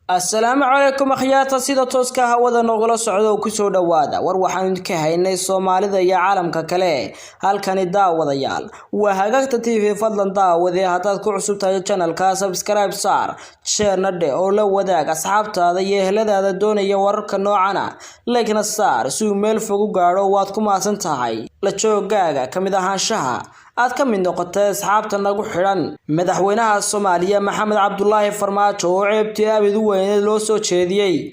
Asalaamu calaykum akhyaarta sida tooska hawada noogula socda oo kusoo dhawaada war waxaan ka haynay Soomaalida iyo caalamka kale. Halkani, daawadayaal, waa Hagaagta TV. Fadlan daawadee, haddaad ku cusub tahay channelka, subscribe saar, share-na dhe oo la wadaag asxaabtaada iyo eheladaada doonaya wararka noocana, like-na saar si uu meel fog u gaadho. Waad ku mahadsan tahay la joogaaga, ka mid ahaanshaha aad ka mid noqotay asxaabta nagu xidhan. Madaxweynaha Soomaaliya Maxamed Cabdulaahi Farmaajo oo ceebtii abid u weyneed loo soo jeediyey.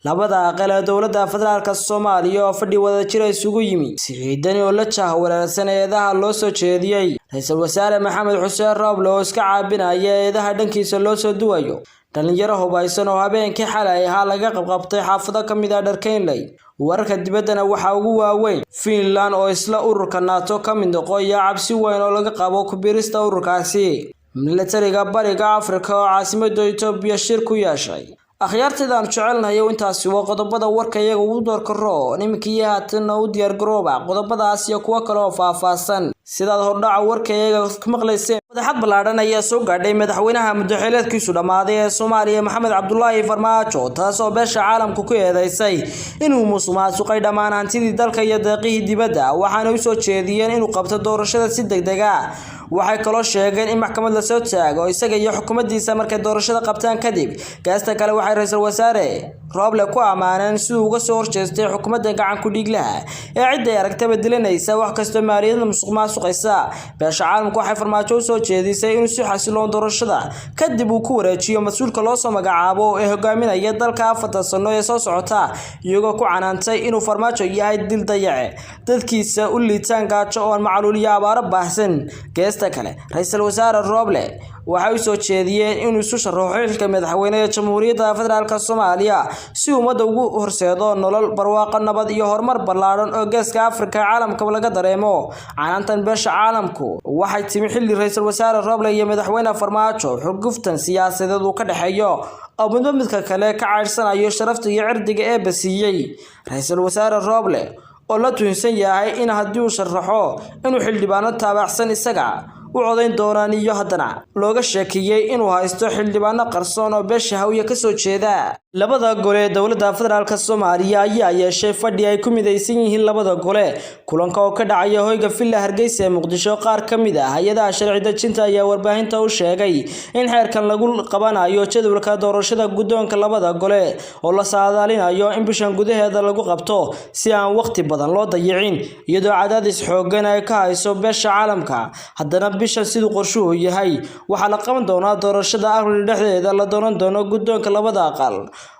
Labada aqal ee dowladda federaalka Soomaaliya oo fadhi wadajira isugu yimi. Siciid Deni oo la jahwareersan eedaha loo soo jeediyey. Ra-iisul wasaare Maxamed Xuseen Rooble oo iska caabinaya eedaha dhankiisa loo soo duwayo. Dhalinyaro hubaysan oo habeenkii xalay ahaa laga qabqabtay xaafado ka mid ah Dharkeynley. Wararka dibaddana waxaa ugu waaweyn Finland oo isla ururka NATO ka mid noqoya, cabsi weyn oo laga qabo ku biirista ururkaasi. Milatariga Bariga Afrika oo caasimada Itoobiya shir ku yeeshay. Akhyaartayda aanu jecelnahay, intaasi waa qodobada warka iyaga ugu doorka roon. Iminka iyo haatanna u diyaar garooba qodobadaas iyo kuwo kale oo faahfaahsan. Sidaad hordhaca warka iyaga ku maqlayseen, madaxad ballaadhan ayaa soo gaadhay madaxweynaha muddaxileedkiisu dhammaaday ee Soomaaliya Maxamed Cabdulaahi Farmaajo, taas oo beesha caalamku ku eedeysay inuu musuqmaasuqay dhammaan hantidii dalka iyo deeqihii dibadda, waxaana usoo jeediyeen inuu qabto doorashada si degdeg ah. Waxay kaloo sheegeen in maxkamad lasoo taago isaga iyo xukuumaddiisa markay doorashada qabtaan kadib. Geesta kale, waxay ra-iisul wasaare Rooble ku ammaaneen siduu uga soo horjeestay xukuumadda gacan ku dhiiglaha ee cidday aragtaba dilanaysa, wax kastoo maaliyadda musuqmaasuqaysa. Beesha caalamku waxay Farmaajo usoo jeedisay inuu si xasiloon doorashada kadib uu ku wareejiyo mas-uulka loo soo magacaabo ee hogaaminaya dalka 4ta sano ee soo socota, iyagoo ku canaantay inuu Farmaajo yahay dil dayace, dadkiisa u liitaan gaajo oon macluul iyo abaaro baahsan. Geesta kale, ra-iisul wasaare Rooble waxay usoo jeediyeen inuu isu sharaxo xilka madaxweyne ee Jamhuuriyadda Federaalka Soomaaliya si ummadda ugu horseedo nolol barwaaqo, nabad iyo horumar ballaadhan oo Geeska Afrika caalamka laga dareemo. Canaantan beesha caalamku waxay timi xilli ra-iisul wasaare Rooble iyo madaxweyne Farmaajo xurguftan siyaasadeed uu ka dhexeeyo, oo midba midka kale ka ceyrsanayo sharafta iyo cirdiga ee basiiyey. Ra-iisul wasaare Rooble oo la tuhunsan yahay in haddii uu sharaxo inuu xildhibaano taabacsan isaga u codayn doonaan, iyo haddana looga sheekiyey inuu haysto xildhibaano qarsoon oo beesha Hawiye kasoo jeeda. Labada gole ee dowladda federaalka Soomaaliya ayaa yeeshay fadhi ay ku midaysan yihiin labada gole. Kulanka oo ka dhacaya hoyga Villa Hargeysa ee Muqdisho, qaar ka mid ah hay-adaha sharci dejinta ayaa warbaahinta u sheegay in xeerkan lagu qabanayo jadwalka doorashada guddoonka labada gole, oo la saadaalinayo in bishan gudaheeda lagu qabto si aan waqti badan loo dayicin, iyadoo cadaadis xooggan ay ka hayso beesha caalamka. Haddana bishan, siduu qorshuhu yahay, waxaa la qaban doonaa doorashada Abril dhexdeeda la dooran doono guddoonka labada aqal.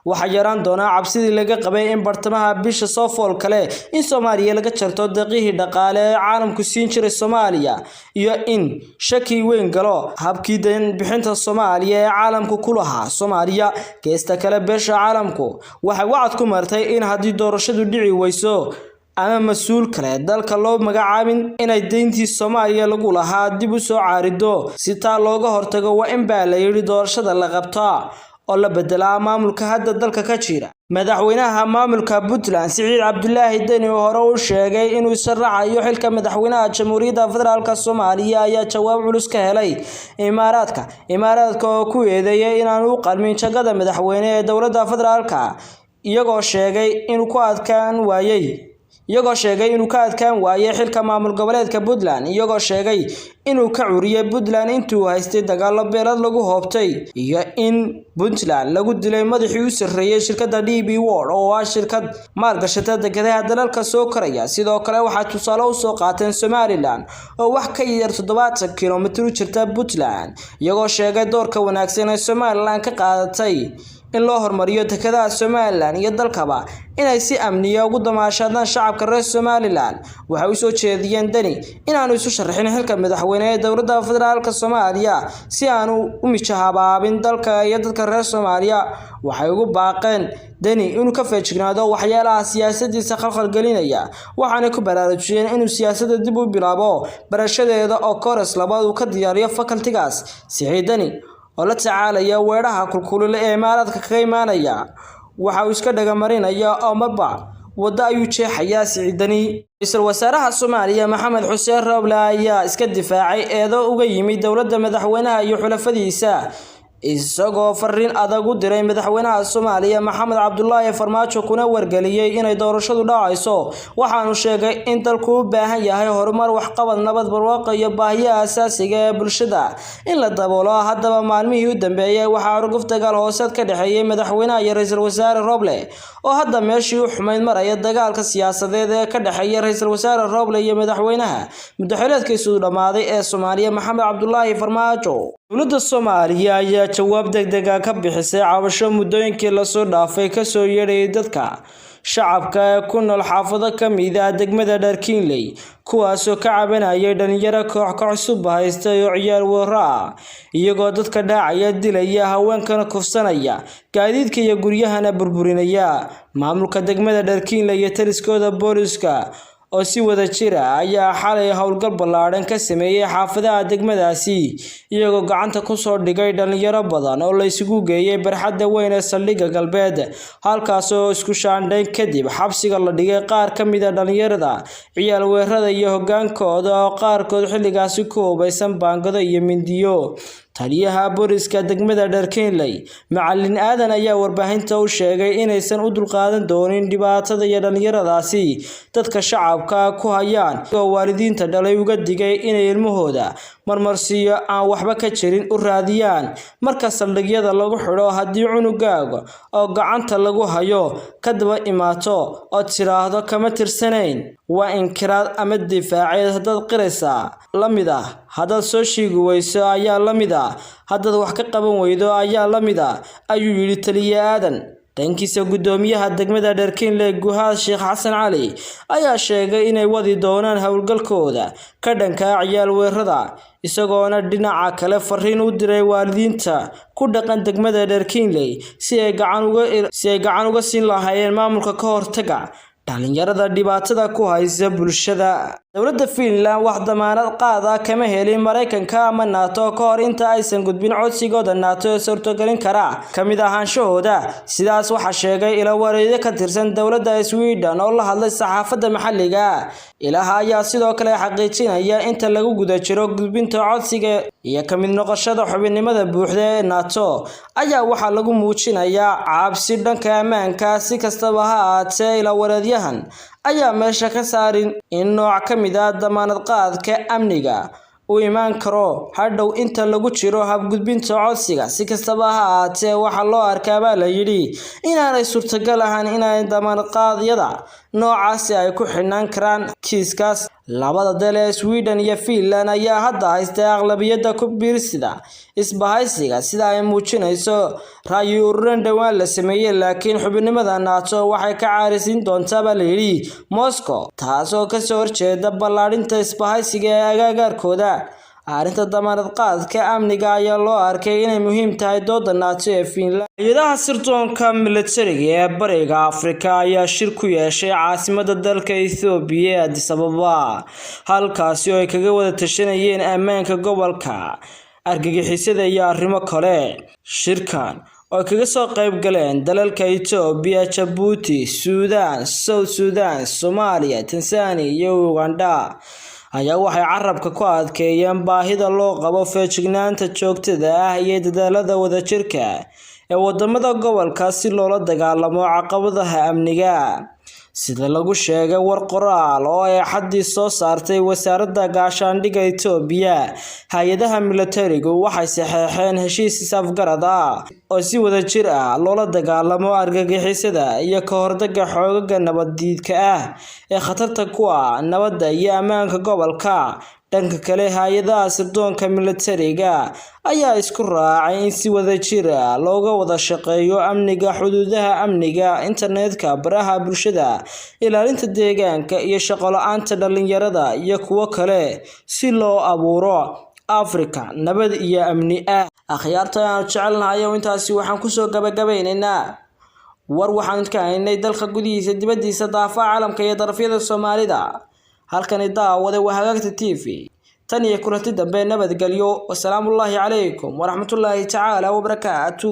Waxaa yaraan doonaa cabsidii laga qabay in bartamaha bisha soo fool kale in Soomaaliya laga jarto deeqihii dhaqaale ee caalamku siin jiray Soomaaliya, iyo in shaki weyn galo habkii deyn bixinta Soomaaliya ee caalamku ku lahaa Soomaaliya. Geesta kale, beesha caalamku waxay wacad ku martay in haddii doorashadu dhici weyso ama mas-uul kale dalka loo magacaabin, inay deyntii Soomaaliya lagu lahaa dib u soo caarido. Si taa looga hortago, waa in, baa la yidhi, doorashada la qabtaa oo la bedelaa maamulka hadda dalka ka jira. Madaxweynaha maamulka Puntland Siciid Cabdulaahi Deni, oo hore u sheegay inuu isaraxayo xilka madaxweynaha Jamhuuriyadda Federaalka Soomaaliya, ayaa jawaab culus ka helay Imaaraadka. Imaaraadka oo ku eedeeyay inaanu u qalmin jagada madaxweyne ee dowladda federaalka, iyagoo sheegay inuu ka adkaan waayay xilka maamul goboleedka Puntland, iyagoo sheegay inuu ka curiyay Puntland intuu haystay dagaalo beelad lagu hoobtay, iyo in Puntland lagu dilay madaxii u sarreeyay shirkadda DP World, oo ah shirkad maalgashata dekedaha dalalka soo koraya. Sidoo kale, waxay tusaale u soo qaateen Somaliland oo wax ka yar 70 kilomitir u jirta Puntland, iyagoo sheegay doorka wanaagsan ee Somaliland ka qaadatay in loo horumariyo dekedaha Somaliland iyo dalkaba inay si amniya ugu damaashadaan shacabka reer Somaliland. Waxay u soo jeediyeen Deni inaanu isu sharaxin xilka madaxweyne ee dowladda federaalka Soomaaliya si aanu u mijahabaabin dalka iyo dadka reer Soomaaliya. Waxay ugu baaqeen Deni inuu ka feejignaado waxyaalaha siyaasadiisa khalkhalgelinaya, waxaana ku baraarujiyeen inuu siyaasadda dib u bilaabo barashadeeda oo course labaad uu ka diyaariyo faculty-gaas. Siciid Deni oo la tacaalaya weedhaha kulkulule ee Imaaraadka kaga imaanaya, waxa uu iska dhagamarinaya oo marba waddo ayuu jeexayaa Siciid Deni. Ra-iisul wasaaraha Soomaaliya Maxamed Xuseen Rooble ayaa iska difaacay eedo uga yimid dowladda madaxweynaha iyo xulafadiisa. Isagoo fariin adag u diray madaxweynaha Soomaaliya Maxamed Cabdulaahi Farmaajo, kuna wargeliyay inay doorashadu dhacayso, waxaanu sheegay in dalku u baahan yahay horumar, waxqabad, nabad, barwaaqo iyo baahiyaha aasaasiga ee bulshada in la daboolo. Haddaba maalmihii u dambeeyay waxaa xurguf dagaal hooseed ka dhexeeyay madaxweynaha iyo ra'iisul wasaare Roble, oo hadda meeshii u xumayd maraya. Dagaalka siyaasadeed ee ka dhexeeya ra'iisul wasaare Roble iyo madaxweynaha muddo-xileedkiisu dhammaaday ee Soomaaliya Maxamed Cabdulaahi Farmaajo. Dowladda Soomaaliya ayaa jawaab degdeg ah ka bixisay cabasho muddooyinkii lasoo dhaafay kasoo yeedhayay dadka shacabka ee ku nool xaafado ka mid ah degmada Dharkiinley, kuwaasoo ka cabanayay dhalinyaro koox koox cusub haystay oo ciyaal weeraro ah, iyagoo dadka dhaacaya, dilaya, haweenkana kufsanaya, gaadiidka iyo guryahana burburinaya. Maamulka degmada Dharkiinley iyo taliskooda booliska oo si wada jir ah ayaa xalay howlgal ballaadhan ka sameeyay xaafadaha degmadaasi, iyagoo gacanta ku soo dhigay dhalinyaro badan oo la isugu geeyay barxadda weyn ee saldhigga galbeed, halkaas oo isku shaandhayn kadib xabsiga la dhigay qaar ka mid ah dhalinyarada ciyaal weerarada iyo hoggaankooda, oo qaarkood xilligaasi ku hubaysan baangado iyo mindiyo. Taliyaha booliska degmada Dharkiinley, Macalin Aadan, ayaa warbaahinta u sheegay inaysan u dulqaadan doonin dhibaatada iyo dhalinyaradaasi dadka shacabka ku hayaan, oo waalidiinta dhalay uga digay inay ilmahooda marmarsiyo aan waxba ka jirin u raadiyaan marka saldhigyada lagu xidho. Haddii cunugaaga oo gacanta lagu hayo ka daba imaato oo tiraahdo kama tirsanayn, waa inkiraad ama difaaceed. Haddaad qiraysaa la mid ah, haddaad soo sheegi weyso ayaa la mid ah, haddaad wax ka qaban weydo ayaa la mid ah, ayuu yidhi taliye Aadan. Dhankiisa, guddoomiyaha degmada Dharkiinley, Guhaad Sheekh Xasan Cali, ayaa sheegay inay wadi doonaan howlgalkooda ka dhanka ah ciyaal weerarada, isagoona dhinaca kale fariin u diray waalidiinta ku dhaqan degmada Dharkiinley si ay gacan uga siin lahaayeen maamulka ka hortagga dhalinyarada dhibaatada ku haysa bulshada. Dowladda Finland wax damaanad qaad ah kama helin Mareykanka ama NATO ka hor inta aysan gudbin codsigooda NATO ee suurtogelin kara ka mid ahaanshahooda. Sidaas waxaa sheegay ilo wareedyo ka tirsan dowladda Sweden oo la hadlay saxaafadda maxalliga. Ilaha ayaa sidoo kale xaqiijinaya inta lagu guda jiro gudbinta codsiga iyo ka mid noqoshada xubinnimada buuxda ee NATO ayaa waxaa lagu muujinayaa cabsi dhanka ammaanka. Si kastaba ha ahaatee, ilo wareedyahan ayaa meesha ka saarin in nooc ka mid ah damaanad qaadka amniga uu imaan karo hadhow inta lagu jiro habgudbinta codsiga. Si kastaba ha ahaatee, waxaa loo arkaa, baa la yidhi, inaanay suurtagal ahayn inay damaanad qaadyada noocaasi ay ku xidhnaan karaan kiiskaas. Labada dal ee Sweden iyo Finland ayaa hadda haysta aqlabiyadda ku biirsida isbahaysiga, sida ay muujinayso ra'yi ururin dhowaan la sameeyay, laakiin xubinnimada NATO waxay ka caarisiin doontaa, baa la yidhi, Moscow, taasoo kasoo horjeeda ballaadhinta isbahaysiga ee agagaarkooda. Arrinta damaanad qaadka amniga ayaa loo arkay inay muhiim tahay dooda NATO ee Finland. Hay'adaha sirdoonka militariga ee Bariga Afrika ayaa shir ku yeeshay caasimadda dalka Itoobiya ee Addis Ababa, halkaasi oo ay kaga wada tashanayeen ammaanka gobolka, argagixisada iyo arrimo kale. Shirkan oo ay kaga soo qayb galeen dalalka Itoobiya, Jabuuti, Suudaan, South Sudan, Soomaaliya, Tansaaniya iyo Uganda ayaa waxay carabka ku adkeeyeen baahida loo qabo feejignaanta joogtada ah iyo dadaallada wadajirka ee wadamada gobolka si loola dagaalamo caqabadaha amniga. Sida lagu sheegay war qoraal oo ay Axadii soo saartay wasaaradda gaashaandhigga Itoobiya, hay'adaha militarigu waxay saxeexeen heshiis is-afgarad ah oo si wadajir ah loola dagaalamo argagixisada iyo ka hortagga xoogagga nabad-diidka ah ee khatarta ku ah nabadda iyo ammaanka gobolka. Dhanka kale, hay'adaha sirdoonka militariga ayaa isku raacay in si wadajir ah looga wada shaqeeyo amniga xuduudaha, amniga internetka, baraha bulshada, ilaalinta deegaanka iyo shaqo la'aanta dhalinyarada iyo kuwo kale si loo abuuro Afrika nabad iyo amni ah. Akhyaarta aanu jecelnahay, intaasi waxaan kusoo gabagabaynaynaa war waxaan ka haynay dalka gudihiisa, dibaddiisa, daafaha caalamka iyo darafyada Soomaalida. Halkani daawade waa Hagaagta TV. Tan iyo kulanti dambe, nabadgelyo. Wasalaamullaahi calaykum waraxmatullaahi tacaala wabarakaatu.